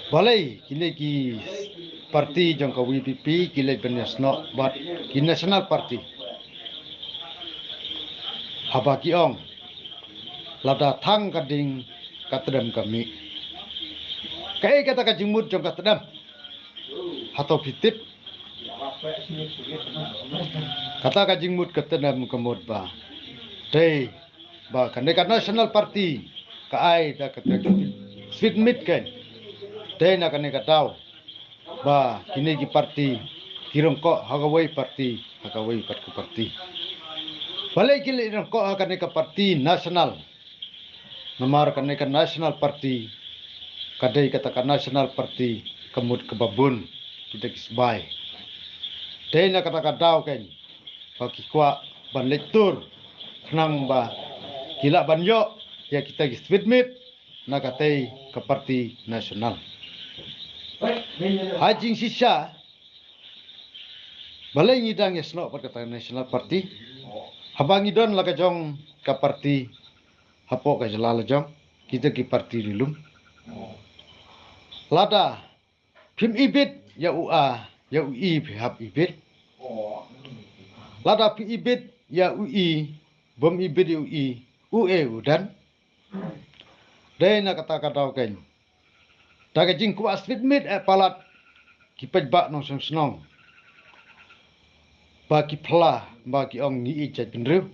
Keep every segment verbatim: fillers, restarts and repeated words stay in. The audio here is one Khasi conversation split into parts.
Balei kine ki parti jong ka V P P ki leit ban ïasnoh bad ki National Party? Haba ki ong, lada thang ka ding ka tdem ka mih. Kaei kata ka jingmut jong ka tdem? Hato phi tip? Kata ka jingmut ka tdem ka mut ba, dei ba kane ka National Party ka ai da kata ka sweet meat kein. Dei na kane ka daw ba kine ki parti ki ryngkoh ha kawei parti ha kawei pat ka parti. Balei ki leit ryngkoh ha kane ka parti national? Namar kane ka National Party ka dei kata ka National Party ka mut kaba bun kita ki sbai. Dei na kata ka daw kein ba ki kwah ban leit tur khnang ba ki lah ban ïoh ïa kita ki sweet meat na katei ka parti national. Ha jingshisha, balei ngi dang ïasnoh bad kata National Party? Haba ngi don la ka jong ka parti hapoh ka jylla la jong, kita ki parti ri lum. Lada phim ibit ïa u A, ïa u E phi hap ibit. Lada phi ibit ïa u E, bym ibit ïa u E, u A u don. Dei na kata ka daw kein, da ka jingkwah sweet meat eh palat ki paidbah nongshong shnong ba ki phla, ba ki ong ngi ïeit jaitbynriew.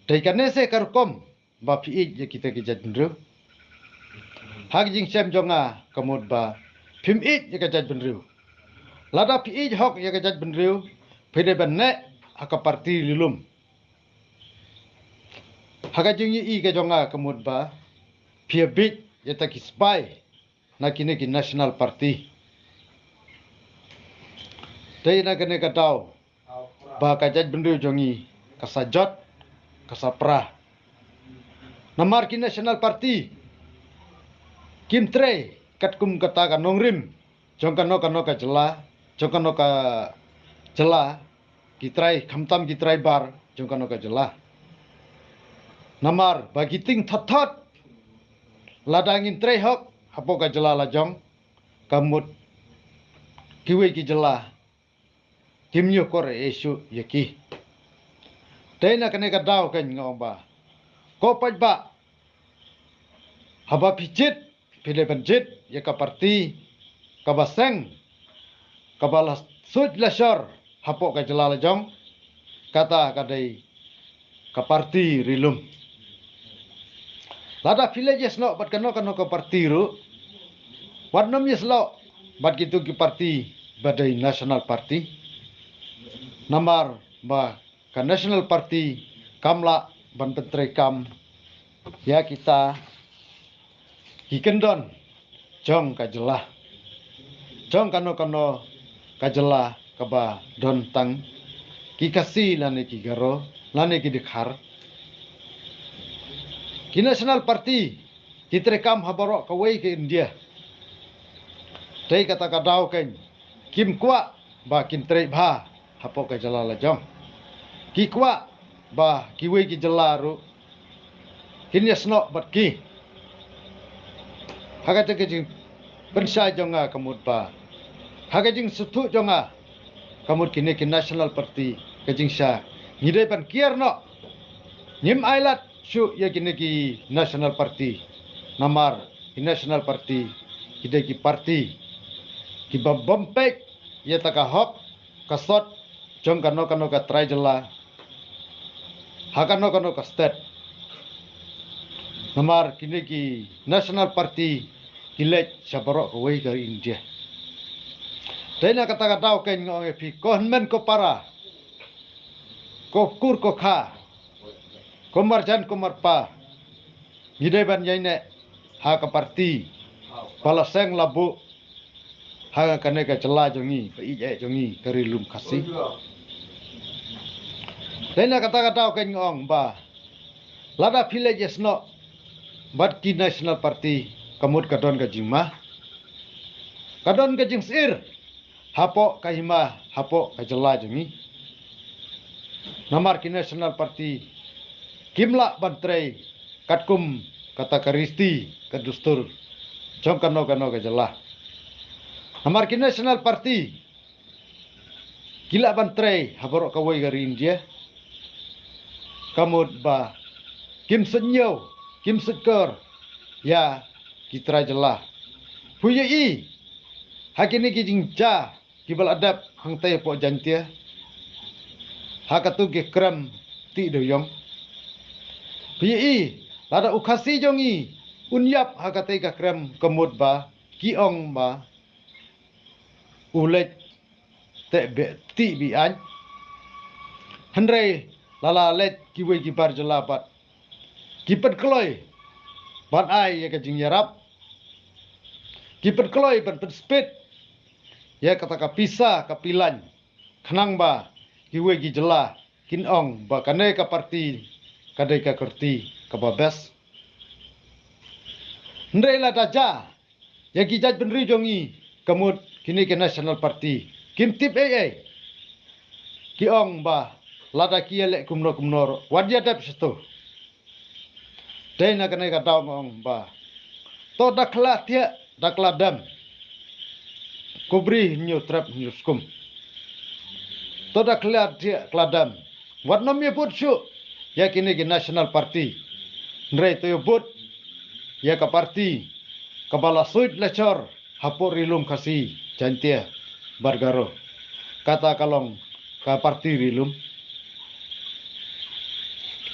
Dei kane se ka rukom ba phi ïeit ïa kita ki jaitbynriew? Ha ka jingshem jong nga ka mut ba phim ïeit ïa ka jaitbynriew. Lada phi ïeit hok ïa ka jaitbynriew, phi dei ban neh ha ka parti ri lum. Ha ka jingïohi ka jong nga ka mut ba phi ïa bieit ïa ta ki sbai na kine ki National Party. Dei na kane ka daw ba ka jaitbynriew jong ngi ka sa jot, ka sa pra. Namar ki National Party kim trei katkum kata ka nongrim jong kano kano ka jylla, jong kano ka jylla, ki trai, khamtam ki trai bar jong kano ka jylla. Namar ba ki ting thot thot, lada ngin trei hok hapoh ka jylla la jong, ka mut kiwei ki jylla kim ïoh kor eh shuh ïa ki. Dei na kane ka daw kein nga ong ba ko paidbah, haba phi jied, phi dei ban jied ïa ka parti kaba seng, kaba la suit la shor hapoh ka jylla la jong, kata ka dei ka parti ri lum. Lada phi leit ïasnoh bad kano kano ka parti ruh, wat nym ïasnoh bad kitu ki parti ba dei National Party. Namar ba ka National Party kam lah ban pyntreikam ïa kita ki kyndon jong ka jylla, jong kano kano ka jylla kaba don tang ki Khasi lane ki Garo lane ki Dkhar. Ki National Party ki treikam ha baroh kawei ka India. Dei kata ka daw kein kim kwah ba kin trei bha hapoh ka jylla la jong. Ki kwah ba kiwei ki jylla ruh kin ïasnoh bad ki. Ha kata ka jingpynshai jong nga ka mut ba, ha ka jingsngewthuh jong nga ka mut kine ki National Party ka jingshai ngi dei ban kiar noh. Ngim ailad shuh ïa kine ki National Party. Namar ki National Party ki dei ki parti kiba bym peit ïa ta ka hok ka sot jong kano kano ka trai jylla ha kano kano ka state. Namar kine ki National Party ki leit sha baroh kawei ka India. Dei na kata ka daw kein nga ong ïa phi, ko hynmen ko para, ko kur ko kha, ko marjan ko marpa, ngi dei ban ïaineh ha ka parti ba la seng la buh ha kane ka jylla jong ngi, ka ïeit eh jong ngi ka Ri Lum Khasi. Dei na kata ka daw kein nga ong ba lada phi leit ïasnoh bad ki National Party ka mut ka don ka jingma, ka don ka jingsyier hapoh ka hima, hapoh ka jylla jong ngi. Namar ki National Party kim lah ban trei katkum kata ka riti ka dustur jong kano kano ka jylla. Namar ki National Party ki lah ban trei ha baroh kawei ka ri India. Ka mut ba kim sngewthuh, kim sngewkor ïa ki trai jylla. Phi ïohi ha kine ki jingjia kiba la dep hangtei hapoh Jaintia, ha katu ka krem Tih Dewiong. Phi ïohi lada u Khasi jong ngi un ïap ha katei ka krem, ka mut ba ki ong ba u leit teh beh tih beh aiñ. Hynrei la la leit kiwei ki bar jylla pat, ki pynkloi ban ai ïa ka jingïarap, ki pynkloi ban pynspit ïa kata ka pisa ka pilan, khnang ba kiwei ki jylla kin ong ba kane ka party ka dei ka party kaba best. Hynrei lada jia ïa ki jaitbynriew jong ngi, ka mut kine ki National Party kim tip ei ei. Ki ong ba lada ki ïaleh kumno kumno ruh, wat ïa dep shato. Dei na kane ka daw nga ong ba to da khlad thiah da khlad dem, kubri hynñiew trep hynñiew skum. To da khlad thiah khlad dem, wat nym ïa vote shuh ïa kine ki National Party. Hynrei to ïa vote ïa ka party kaba la suit la shor hapoh Ri Lum Khasi, Jaintia bad Garo. Kata ka long ka party Ri Lum.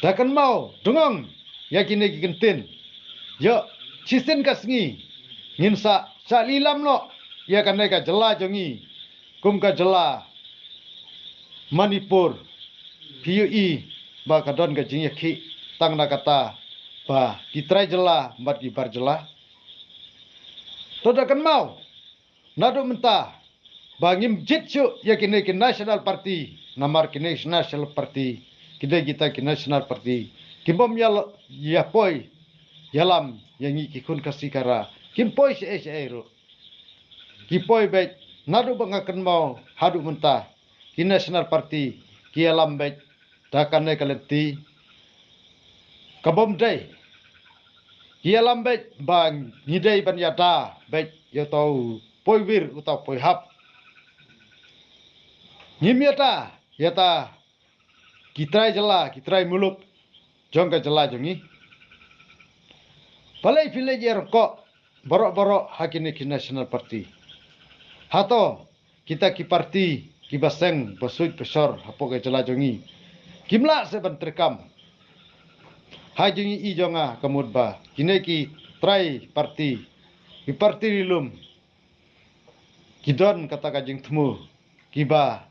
Da kynmaw dngong ïa kine ki kyntien. Ïoh, shisien ka sngi ngin sa shah lilam noh ïa kane ka jylla jong ngi kum ka jylla Manipur. Phi ïohi ba ka don ka jingïakhih tang na kata ba ki trai jylla bad ki bar jylla. To da kynmaw naduh mynta ba ngim jied shuh ïa kine ki National Party, namar kine ki National Party ki dei kita ki National Party ki bym ïa, ïa poi ïalam ïa ngi ki khun Khasi Khara, kim poi shaei shaei ruh. Ki poi beit, naduh ba nga kynmaw haduh mynta ki National Party ki ïalam beit da kane ka lynti ka bym dei. Ki ïalam beit ba ngi dei ban ïada beit ïa uta u poiwir, uta u poihap. Ngim ïada ïa ta ki trai jylla, ki trai muluk jong ka jylla jong ngi. Balei phi leit ïaroh baroh baroh ha kine ki National Party? Hato kita ki party kiba seng ba suit ba shor hapoh ka jylla jong ngi kim lah seh ban treikam? Ha jong ngi, i jong nga, ka mut ba kine ki trai party, ki party Ri Lum ki don kata ka jingthmu kiba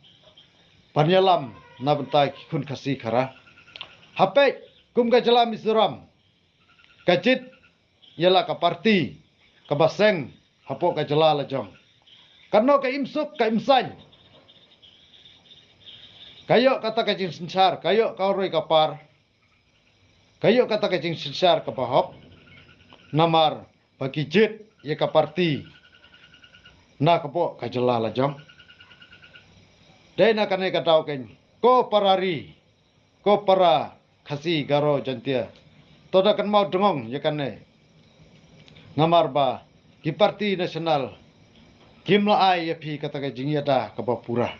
ban ïalam na bynta ki khun Khasi Khara. Ha peit kum ka jylla Mizoram, ka jied ïa la ka party kaba seng hapoh ka jylla lajong. Katno ka imsuk ka imsaiñ, ka ïoh kata ka jingsynshar, ka ïoh ka roi ka par, ka ïoh kata ka jingsynshar kaba hok, namar ba ki jied ïa ka party na ka poh ka jylla lajong. Dei na kane ka daw keiñ, ko para ri, ko para Khasi, Garo, Jaintia, to da kynmaw dngong ïa kane. Namar ba ki party national kim la ai ïa phi kata ka jingïada kaba pura.